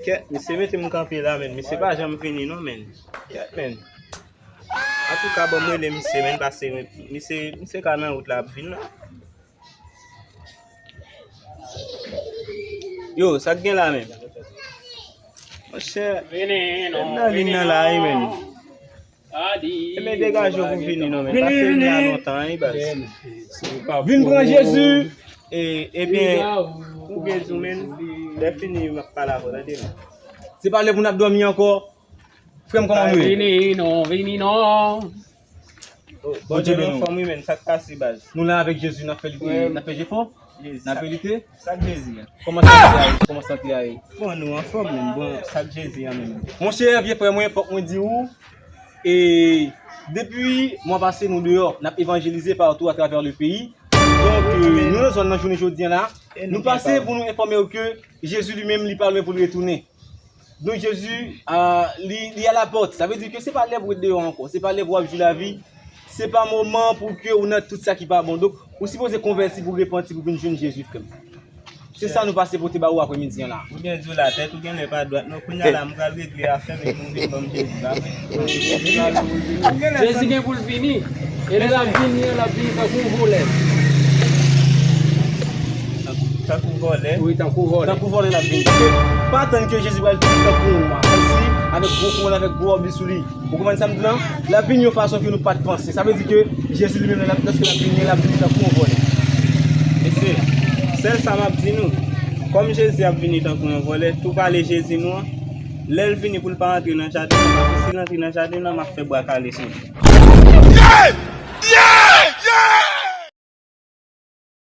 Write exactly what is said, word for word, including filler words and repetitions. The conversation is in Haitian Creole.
Kèt, misye mete m kanpe la, men misye pa janm vini non, men. Kèt, men. Antouka, ban m rele misye, men, pase misye, misye ka nan wout la ap vin la. Yo, sa k gen la menm? Monchè, vini non, nan liy nan la, wi, men. Ebyen, degaje w pou vini non, men. Pase li a lontan, wi, baz. Vin pran Jezi. E, ebyen, ou gen di w, men, lè fini, m ap pale avè w, tande, men. Se pa lè pou n ap dòmi ankò. Frè m, kòman nou ye? Vini non, vini non. Bondye beni w. Anfòm, wi, men, sa k pase, baz? Nou la avèk Jezi, n ap fè lite, n ap fè jefò, n ap fè lite. Sa k Jezi a? Kòman sante a ye? Kòman sante a ye? Bon, nou anfòm, men, bon, sa k Jezi a, men. Monchè, vye frè mwen, fòk mwen di w, e depi mwa pase, nou deyò, n ap evanjelize patou atravè le peyi. Donk, e, nou nan zòn nan jounen jodi a la, nou pase pou nou enfòme w ke Jezi li menm, li pa lwen pou l retounen. Donk, Jezi, a, li, li a la pòt. Sa vle di ke se pa lè pou w ret deyò ankò. Se pa lè pou w ap jwi lavi. Se pa moman pou ke ou nan tout sa ki pa bon. Donk, ou sipoze konvèti pou repanti, pou vin jwenn Jezi, frè m. Se sa nou pase pote ba ou aprèmidi an la. Ou byen di w la, tèt ou genlè pa dwat. Non, kounye a la, m pral regle afè m epi ou vin ban m Jezi la, wi. Jezi gen pou l vini. E lè l ap vini an, l ap vini tankou yon vòlè. Tankou, tankou vòlè? Wi, tankou vòlè. Tankou vòlè l ap vini. Paske pa atann ke Jezi pral vini tankou yon wa. Kòmsi avèk gwo kouwòn, avèk gwo wòb li sou li. Ou konprann sa m di la? L ap vini yon fason ke nou pa t panse. Sa vle di ke Jezi li menm, lè l ap, lòske l ap vini, l ap vini tankou yon vòlè. Mesye, sèl sa m ap di nou, kòm Jezi ap vini tankou yon vòlè, tou pale Jezi nou an, lè l vini pou l pa antre nan jaden nan, paske si l antre nan jaden nan, m ap fè bwa kale sou li.